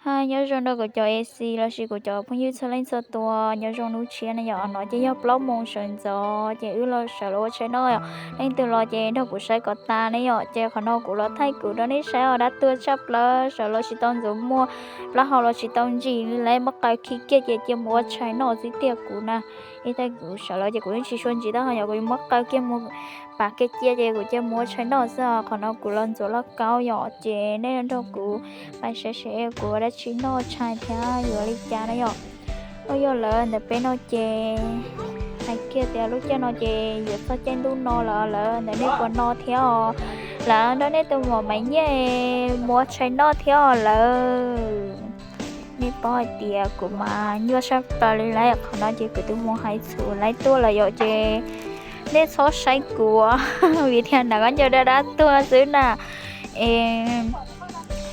Hi, nyob zoo rau kuv cov A C lossis kuv cov phooj ywg txhua leej txhua tus, nyob zoo hnub tshiab na yom. No ces yog plaub moos sawv ntxov ces wb los sawv los ua tshais noj yom. Leej twg los ces nrog kuv saib kom tas ne yom. Ces qhov no kuv los thaij kuv rau nej saib os, dab tuag tshaj plaws, sawv los tsis tau ntxuav muag, plaub hau los tsis tau ntsim li lawm, muab qaws khi kiag ces cia mus ua tshais noj xwb tiag kuv na. Ib tag kuv sawv los ces kuv yeej tsis tshua ntsim taub hau yom, kuv yuav muab qaws kiag mus pav kiag cia ces kuv cia mus ua tshais noj xwb os. Qhov no kuv los ntxuav lauj kaub yom, ces nej nrog kuv pais saib seb kuv ua dab tsi noj tshais thiab yuav li cas na yom. Ua yog lawv ntawm peb no ces hais kiag tias lub caij no ces yuav txog caij ntuj no lawm, lawv ntawm nej puas no thiab os? Lawv nrog nej tus muam Maiv Nyiaj mus ua tshais noj thiab os lawv. Nej paub hais tias kuv mas nyuaj tshaj plaws li lawm, qhov no ces kuv twb mus hais txhuv laib tuaj lawm yom, ces nej txhob saib kuv vim tias nram kab ncaws dab dab tuag xwb na.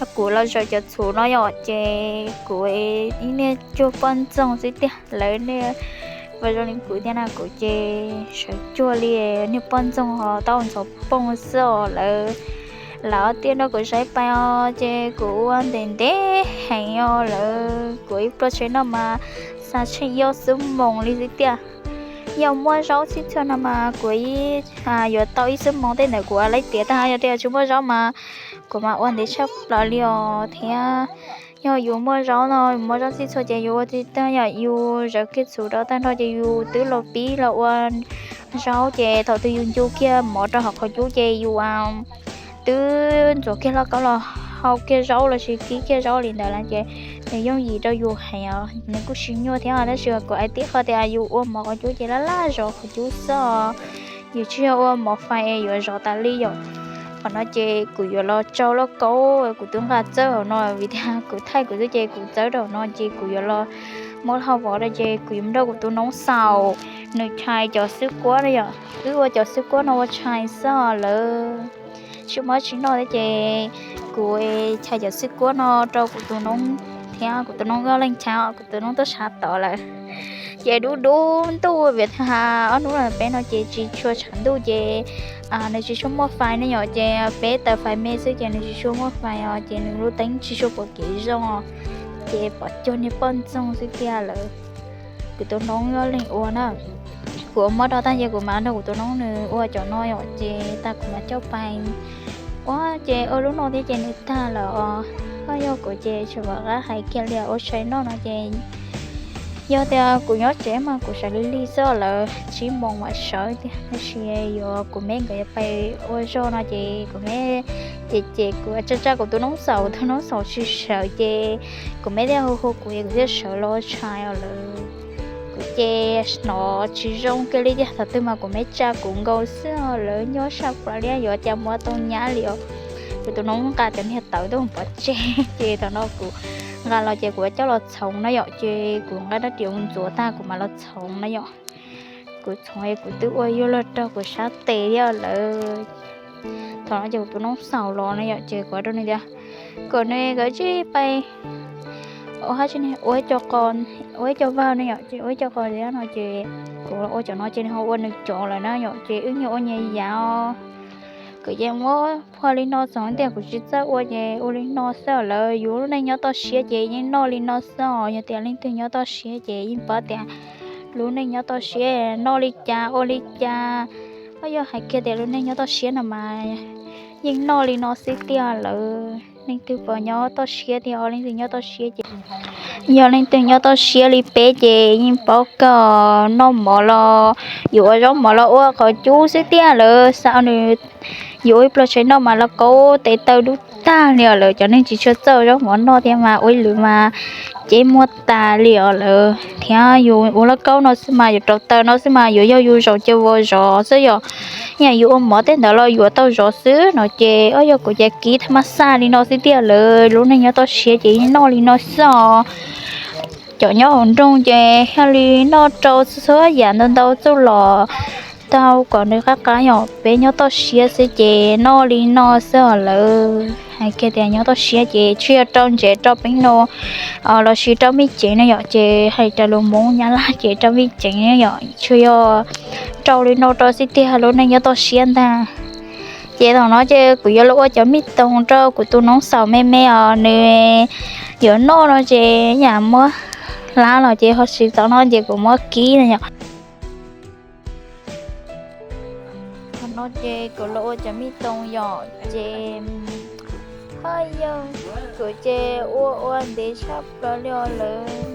Es kuv los zaws cov txhuv no yom, ces kuv ib niag cuag poj ntxoog xwb tiag, lawv niag pom zoo li kuv thiab na, kuv ces sawv cuag li niag poj ntxoog ho tau ntxhov poob xwb os lawv. Lawv ob tiag nrog kuv saib pais os, ces kuv ua ntev ntev heev os lawv, kuv ib pluag tshais noj mas xav tsheej ib ob xuab moos li xwb tiag. Yog muaj zaub txhij txhua no mas kuv yuav tau ib xuab moos tej ntawd kuv ua laib tiav tag, yog tias tsis muaj zaub mas kuv mas ua ntev tshaj plaws li os thiab. Yog yus muaj zaub no, muaj zaub txhij txhua ces yus ua tsis tag, yog yus zawv kiag txhuv rau tag nrho ces yus twb los pib los ua zaub, ces thaum twg yus ncu kiag mov rau hauv qhov cub ces yus twb ntxuav kiag lauj kaub los hau kiag zaub lossis kib kiag zaub li ntawd lawm ces nws yooj yim rau yus heev os, nws kuj tsis nyuaj thiab. Tab sis kuv hais tib qho tias yus ua mov qhov cub ces laj laj zov qhov cub xwb os, yus tsis yog ua mov fais es yuav zov tas li yom. Qhov no ces kuv yuav los tsau lauj kaub kuv twb nqa txawb hauv no vim tias kuv thaij kuv xwb ces kuv txawb rau hauv no ces kuv yuav los muab hau vov rau ces kuv yuav nrog kuv tus noob xaus nws tshais cov xwb kuab na yom. Wb ua cov xwb kuab no ua tshais xwb os lawv. Tsis muaj tsis noj thiab ces kuv tshais cov xwb kuab no rau kuv tus noob thiab kuv tus noob nkauj leej tshais os, kuv tus noob tuaj sab tod lawm. Ces dub dub ntuj vim tias ob hnub no peb no ces tsis tshua tshav ntuj ces nws tsis tshua muaj fais ne yom, ces peb taws fais me xwb ces nws tsis tshua muaj fais os, ces nws lub teeb tsis tshua pom kev zoo, ces pom cuag niag poj ntxoog xwb tiag lawm. Kuv tus noob nkauj leej ua na, kuv ua muab rau tag ces kuv mam nrog kuv tus noob nws ua cov no yom, ces tag kuv mam coj pais ua, ces ua lub no thiab ces nws tag lawm os. Koj yog kuv ces tsis pom qab hais kiag li, ua tshais noj no ces yog tias kuv nyob tsev mas kuv sawv lig lig xwb, lawv tsib moos mam sawv tiag, tab sis yuav kuv me nkawd yuav pais ua zog no ces kuv me ces ces kuv tsa tsa kuv tus noob xaus, kuv tus noob xaus tsis sawv ces kuv me thiaj hu hu kuv es kuv thiaj sawv los tshais os lawv. Kuv ces hnov tsis zoo kiag li tiag, thaum twg mas kuv me tsa kuv nkaus xwb os lawv, nyuaj saj plas li yuav cas muab tau nyab li os. Kuv tus noob nqa cov niag tawv tuaj pov tseg ces thaum no kuv nqa los ces kuv coj los txhoov na yom, ces kuv nqa rab riam ntxuav tag kuv mam los txhoov na yom. Kuv txhoov es kuv twb ua yuav luag rau kuv sab tes thiab lawm. Thaum no ces kuv tus noob xaus los na yom, ces kuv hais rau nws tias kom nws kav tsij pais ua hab tsi ne, ua ib co qos, ua ib co vawg ne yom, ces ua ib co qos thiab no ces kuv ua cov no ces nws ho ua nws cov lawm na yom, ces wb nyuag ua nyias yav os. Kuv ces muab phua li no txhoov tias kuv tsis txawj ua ces ua li no xwb lawm. Yus lub neej nyob toj siab ces yeej noj li no xwb os. Yog tias leej twg nyob toj siab ces yeej paub tias lub neej nyob toj siab noj li cas ua li cas. Koj yog hais kiag tias lub neej nyob toj siab no mas yeej noj li no xwb tiag lawm. Leej twg puas nyob toj siab tiag, leej twg nyob toj siab ces, yog leej twg nyob toj siab li peb ces yeej paub kawg, noj mov los yuav ua zaub mov los ua qhov cub xwb tiag lawm. Xav nws yuav ua ib pluag tshais noj mas lauj kaub tes taw dub tag li os lawm. Cov neeg tsis tshua txawj zaub mov noj thiab mas ua ib lwm mas ceb muag tas li os lawm. Thiab yus ua lauj kaub no xwb mas yuav rau taw no xwb mas yuav yog yus zaum cia vos zov xwb yom. Yam yus ua mov tej ntawd los yuav tau zov xwb no ces, o, yog kuv ces kib thaj maj xaj li no xwb tiag lawm. Lub neej nyob toj siab ces yeej noj li no xwb os. Cov nyob hauv nroog ces thiaj li noj rau txhua yam ntau ntau txuj los tau kom nws qab qab yom. Peb nyob toj siab xwb ces noj li no xwb os lawm. Hais kiag tias nyob toj siab ces tsuas yog rau ntsev rau peev no lossis rau mej ceev ne yom, ces hais raws lus Hmoob Nyab Laj ces rau mej ceev ne yom, tsuas yog rau li no rau xwb tiag lub neej nyob toj siab ntag. Ces thaum no ces kuv yuav los ua cov mij toos rau kuv tus noov xaum me me os, nws yuav noj no ces yam muab hlab los ces ho siv tau no ces kuv muab kib na yom. Thaum no ces kuv los ua cov mij toos yom, ces ho yog kuv ces ua ua ntev tshaj plaws li os lawm.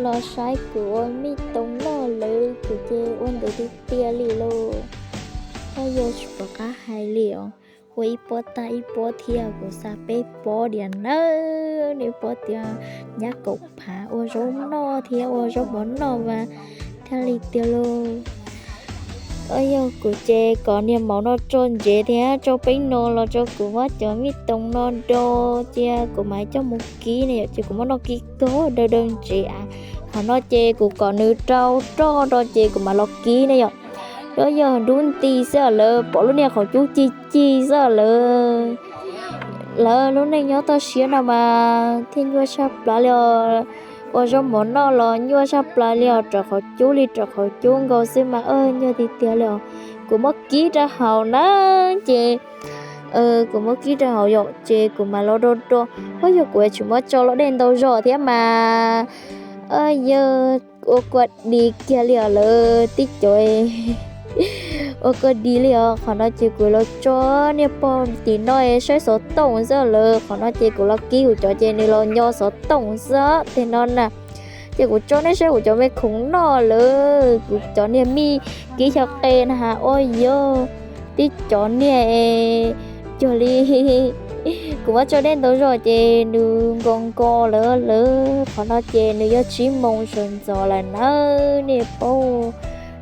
Los saib kuv ua mij toos noj lawm, kuv ces ua ntev tiag tiag li lauj. Ho yog tsis pom qab hais li os, ua ib pob tag ib pob thiab, kuv xa peb pob diam nawb. Nej paub tias nyab kaum phav ua zaub noj thiab ua zaub mov noj mas thiaj li tiag lauj. Yog kuv ces kom niag mov no tso ntsev thiab tso peb no los rau kuv muab cov mij toos no do, cia kuv mam coj mus kib ne yom, ces kuv muab noj kib kog daw daw ntsev a. Qhov no ces kuv kom nws rau roj rau ces kuv mam los kib ne yom. Yog yog dub nti xwb lawm, pom lub niag qhov cub cig cig xwb lawm. Lawv lub neej nyob toj siab no mas thiaj nyuaj tshaj plaws li os. Ua zaub mov noj los nyuaj tshaj plaws li os, raws qhov cub li raws qhov cub nkaus xwb mas nyuaj tiag tiag li os. Kuv muab kib rau hauv na, ces kuv muab kib rau hauv yom, ces kuv mam los do do. Ho yog kuv tsis muab tso los dej ntau zog thiab mas yog ua kua di kiag li os lawm, tib cov ua kua di li os. Qhov no ces kuv los tso niag pog tim no saib xov tooj xwb lawm. Qhov no ces kuv los kib kuv cov ces nws los nyo xov tooj xwb tej no na. Ces kuv tso nej saib kuv cov me khoom noj lawm, kuv cov niag mij kib xyaw qe na has, ua yog tib cov niag cuag li kuv muab tso dej ntau zog ces nws nko nko lawm lawm. Qhov no ces nws yog tsib moos sawv ntxov lawm nawb, nej paub,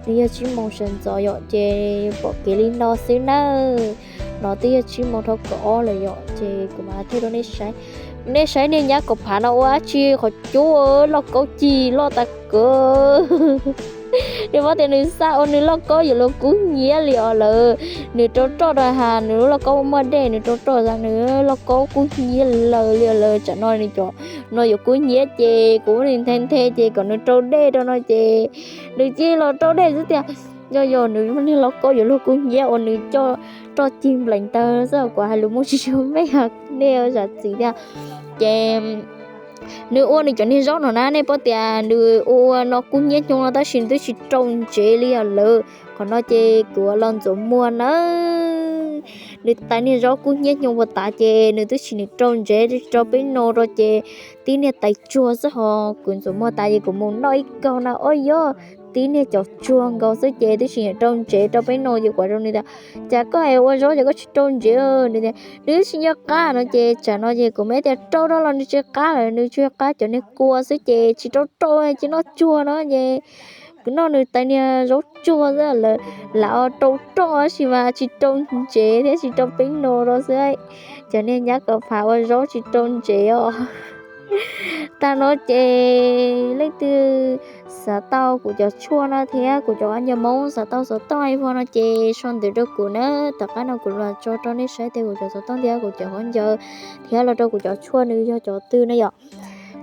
nws yog tsib moos sawv ntxov yom, ces pom kev li no xwb nawb. No twb yog tsib moos dhau kaum ob lawm yom, ces kuv mam thaij rau nej saib. Nej saib niag nyab kaum phav no ua dab tsi qhov cub loj kaub cig loj tas kawg. Nej paub tias nws xa ua nws lauj kaub yuav luag kub hnyiab li os lawm. Nws rau roj rau has nws lub lauj kaub muaj dej, nws rau roj nws lauj kaub kub hnyiab lawm li os lawm. Tsam no nws cov no yuav kub hnyiab ces kuv muab nws nthe nthe ces kom nws rau dej rau no ces nws cia li los rau dej xwb tiag. Yog yog nws niag lauj kaub yuav luag kub hnyiab uas nws coj roj cig nplees taw xwb, kuv hais lus Hmoob tsis tshua meej, nej zam txim tiag. Ces nws ua nws cov niag zaub no na, nej paub tias nws ua ua no kub hnyiab nyoo no tab sis nws twb tsis rau ntsev li os lawm. Qhov no ces kuv los ntxuav muag nawb. Nws tais niag zaub kub hnyiab nyoo puas tas ces nws twb tsis nim rau ntsev, twb tsis rau peb no rau ces tib niag tais tsuag xwb ho. Kuv ntxuav muag tas ces kuv mus noj ib kaug na, ua yog tib niag cov tsuag nkaus xwb ces twb tsis nim rau ntsev rau peb no ces kuv hais rau nws tias, cas koj ua zaub ces koj tsis rau ntsev? Nws tias nws twb tsis nco qab no ces tsam no ces kuv mam tias rau rau los nws tsis qab lawm, nws tsis qab cov niag kua xwb ces tsis rau rau ces noj tsuag no ces kuv noj nws tais niag zaub tsuag xwb lawm. Lam rau roj tab sis mas tsis rau ntsev thiab tsis rau peb no rau xwb. Cov niag nyab kaum phav ua zaub tsis rau ntsev os. Tag no ces leej twg xav tau kuv cov tshuaj no thiab kuv cov khaub ncaws Hmoob, xav tau xov tooj info no ces sau ntawv rau kuv na. Tom qab no kuv los tso rau nej saib tias kuv cov xov tooj thiab kuv cov khaub ncaws thiab los rau kuv cov tshuaj nws yog cov twg na yom.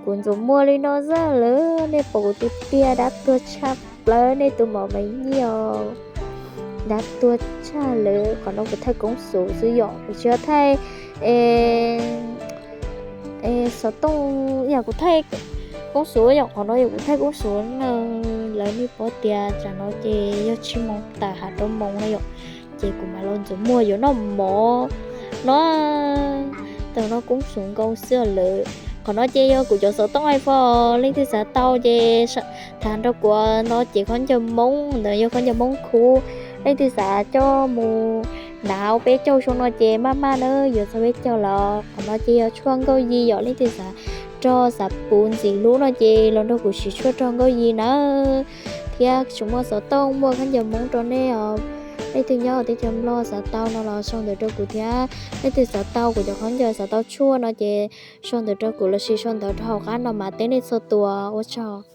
Kuv ntxuav muag li no xwb lawm, nej pom kuv tus tiag dab tuag tshaj plaws, nej tus maum me nyiaj os, dab tuag tshaj lawm. Qhov no kuv thaij koob xuv xwb yom, kuv tsis thaij xov tooj, yog kuv thaij koob xuv yom, qhov no yog kuv thaij koob xuv na. Lawv nej paub tias tsam no ces yog tsib moos tawm hav rau moos na yom, ces kuv mam los ntxuav muag yuav noj mov no. Tam no koob xuv nkaus xwb lawm. Qhov no ces yog kuv cov xov tooj info, leej twg xav tau ces tham nrog kuv no ces khaub ncaws Hmoob ntawd yog khaub ncaws Hmoob khuv. Leej twg xav coj mus hnav ua peb caug xyoo no ces maj maj na, yuav txog peb caug los. Qhov no ces yog tshuaj nkauj yi yom, leej twg xav rog xav puv ntxim hlub no ces los nrog kuv siv tshuaj rog nkauj yi nawb. Thiab tsis muaj xov tooj, muaj khaub ncaws Hmoob rau nej os. Leej twg nyob teb chaws Nplog xav tau no los sau ntawv rau kuv thiab. Leej twg xav tau kuv cov khaub ncaws, xav tau tshuaj no ces sau ntawv rau kuv lossis sau ntawv rau hauv qab no mas teb nej txhua tus, ua tsaug.